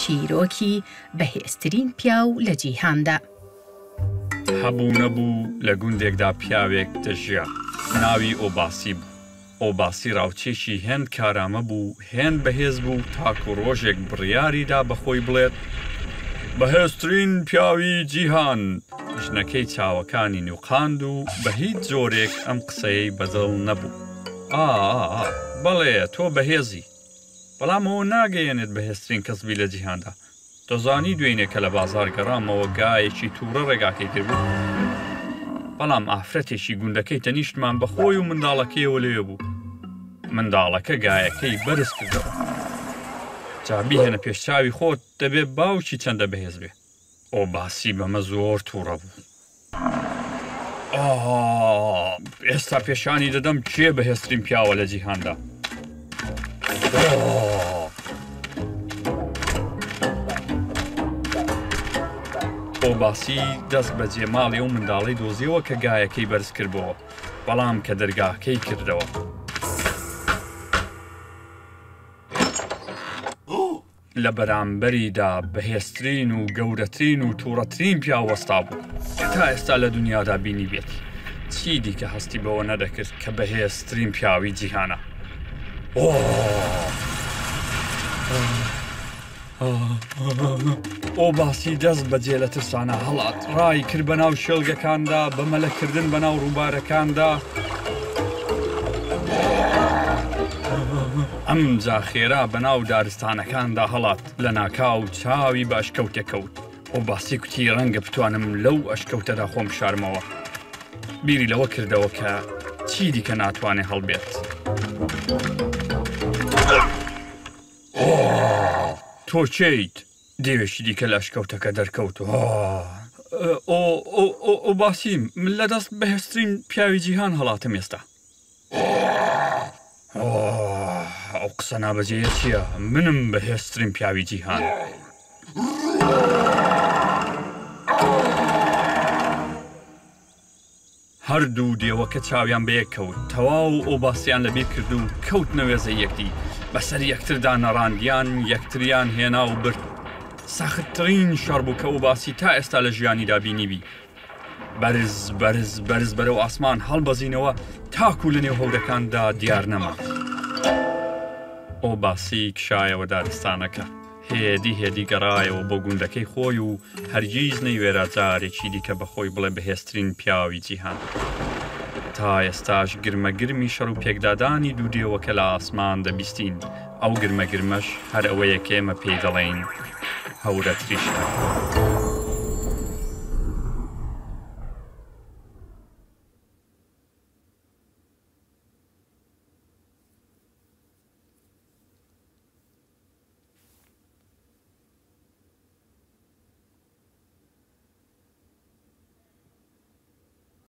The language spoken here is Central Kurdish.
چیرۆکی بەهێزترین پیاو لە جیهاندا. هەبوو نەبوو لە گوندێکدا پیاوێک دەژیا، ناوی ئۆباسی بوو. ئۆباسی ڕاوچییەکی هێند کارامە بوو، هێند بەهێز بوو تاکو ڕۆژێک بڕیاری دا بە خۆی بڵێت، بەهێزترین پیاوی جیهان! ژنەکەی چاوەکانی نوقاند و بە هیچ جۆرێک ئەم قسەیەی بە دڵ نەبوو. ئا، بەڵێ، تۆ بەهێزی. بەڵام ئەوە ناگەیەنێت بەهێزترین کەس بی لە جیهاندا. دەزانی دوێنێ کە لە بازاڕ گەڕامەوە گایەکی تووڕە ڕێگاکەی گربوو. بەڵام ئافرەتێکی گوندەکەی تەنیشتمان بە خۆی و منداڵەکەیەوە لەوێ بوو. منداڵەکە گایەکەی بەرز کردەوە. جا بیهێنە پێش چاوی خۆت دەبێ باوکی چەندە بەهێز بێ. ئۆباسی بەمە زۆر تووڕە بوو. ئاه، ئێستا پێشانی دەدەم کێ بەهێزترین پیاوە لە جیهاندا. ئۆباسی دەست بەجێ ماڵی ئەو منداڵەی دۆزیەوە کە گایەکەی بەرز کردبۆوە، بەڵام کە دەرگاکەی کردەوە. لە بەرامبەریدا بەهێزترین و گەورەترین و توڕەترین پیاو وەستابوو کە تا ئێستا لە دونیادا بینیبێتی. چی دیکە هەستی بەوە نەدەکرد کە بەهێزترین پیاوی جیهانە. ئۆباسی دەست بەجێ لە ترسانا هەڵات، ڕای کرد بەناو کێڵگەکاندا، بە مەلەکردن بەناو ڕووبارەکاندا. ئەمجا خێرا بەناو دارستانەکاندا هەڵات، لەناکاو چاوی بە ئەشکەوتێک کەوت. ئۆباسی کوتی ڕەنگە بتوانم لەو ئەشکەوتەدا خۆم بشارمەوە. بیری لەوە کردەوە کە چی دیکە ناتوانێ هەڵبێت. تۆ کێیت؟ دێوێکی دیکە لە ئەشکەوتەکە دەرکەوت. ئۆباسیم، من لە دەست بەهێزترین پیاوی جیهان هەڵاتم ئێستا. ئەو قسە نابەجێیە چییە؟ منم بەهێزترین پیاوی جیهان. هەردوو دێوەکە چاویان بەیەک کەوت، تەواو ئۆباسیان لەبیر کرد و کەوتنە وێزەی یەکدی، بەسەر یەکتردا نەڕاندیان، یەکتریان هێنا و برد. سەختترین شەڕ بوو کە ئۆباسی تا ئێستا لە ژیانیدا بینیبی. بەرز بەرز بەرز بەرەو ئاسمان هەڵبەزینەوە تاکوو لەنێو هەورەکاندا دیار نەما. ئۆباسی کشایەوە دارستانەکە. هێدی هێدی گەڕایەوە بۆ گوندەکەی خۆی و هەرگیز نەیوێرا جارێکی دیکە بە خۆی بڵێ بەهێزترین پیاوی جیهان. تا ئێستاش گرمەگرمی شەڕ و پێکدادانی دوو دێوەکە لە ئاسمان دەبیستین، ئەو گرمەگرمەش هەر ئەوەیە کە ئێمە پێی دەڵێین هەورەتریشقە.